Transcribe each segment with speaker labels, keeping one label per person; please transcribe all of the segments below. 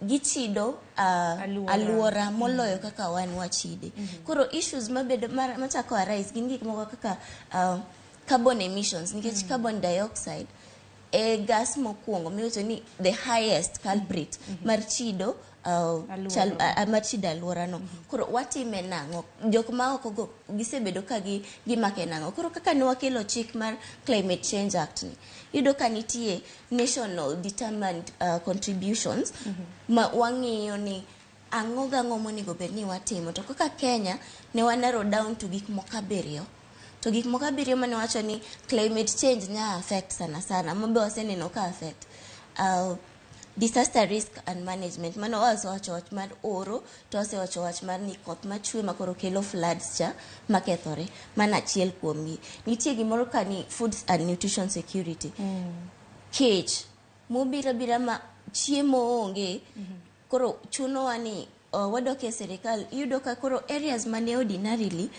Speaker 1: Gichido
Speaker 2: Aluora.
Speaker 1: Aluora moloyo kaka wan wachide. Koro issues mabedo machako arise gin gik moko kaka carbon emissions, nikech carbon dioxide e gas mokwongo miwacho ni the highest culprit mar chido
Speaker 2: Aluora.
Speaker 1: Chal, mar chido aluora no. Koro watime nang'o? Jok ma oko go gisebedo ka gi gimake nang'o? Koro kaka ne wakelo chik mar Climate Change Act ni, iyudo ka nitie national determined contributions ma wang'iyo ni ang'o gang'o monego bed ni watimo. To kaka Kenya ne wa narrow down to gik moko abiriyo, to gik moko abiriyo mane wacho ni climate change nya affect sana sana, mabe waseneno ka affect disaster risk and management. Mano wasewacho wach mar oro, to wasewacho wach mar ni koth machwe makoro kelo floods cha makethore. Mano achiel kuomgi. Nitie gimoro ka ni food and nutrition security, kech mobiro abira ma chiemo onge. Koro chunowa ni wadok e sirikal. Iyudo ka koro areas mane ordinarily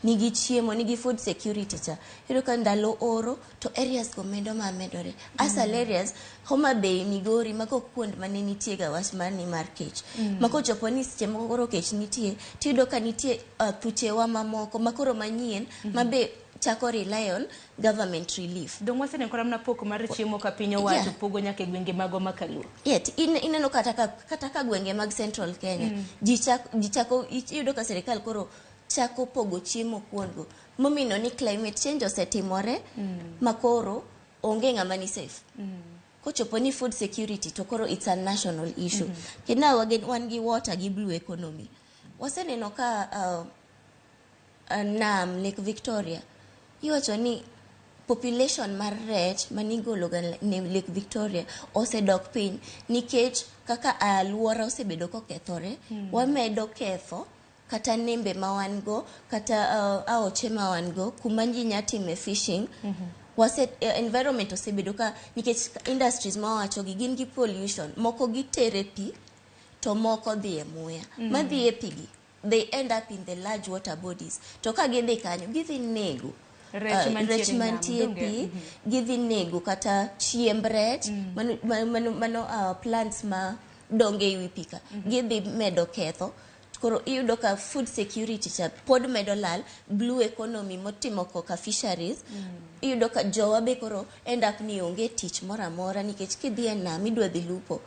Speaker 1: nigi chiemo, nigi food security cha, iyudo ka ndalo oro to areas go medo ma medore. Asal areas, Homa Bay, Migori, mago kuond mane nitie ga wach mar ni mar kech ma kochopo ni seche moko koro kech nitie, tiyudo ka nitie thuchewa mamoko makoro manyien ma be chako rely on government relief.
Speaker 2: Dong waseneno kata mana pok mar chiemo ka piny owacho pogo nyaka e gwenge magwa ma Kaluo.
Speaker 1: Yet ineno kata ka gwenge mag Central Kenya ji chako, iyudo ka sirikal koro chako pogo chiemo kuondgo, momino ni climate change osetimore ma koro onge ng'ama ni safe. Kochopo ni food security to koro it's a national issue. Kendo wan gi water gi blue economy. Waseneno ka nam Lake Victoria, iwacho ni population mar rech manigolo ga ne Lake Victoria osedok piny nikech kaka aluora osebedo kokethore. Wamedo ketho kata nembe ma wan go, kata aoche ma wan go kuma ji nya time fishing. Wase environment osebedo ka nikech industries ma wawacho gi gin gi pollution moko, gitere pi to moko dhi e muya. Madhi e pi gi, they end up in the large water bodies, to ka gidhi kanyo gidhi nego
Speaker 2: rech mantiere
Speaker 1: rech
Speaker 2: e nam,
Speaker 1: mantie
Speaker 2: donge?
Speaker 1: Pi gidhi nego kata chiemb rech mano, plants ma dongo e wi pi ka gidhi medo ketho. Koro iyudo ka food security cha pod medo lal. Blue economy motimo koka fisheries, iyudo ka jowa be koro end up ni onge tich moro amora, nikech kidhi e nam idwa dhi lupo,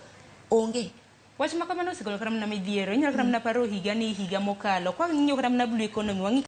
Speaker 1: onge.
Speaker 2: Wach ma kamano osekelo kata mana midhiero. Inyalo kata mana paro higa ni higa mokalo. Kwa ng'iyo kata mana blue economy, wang'i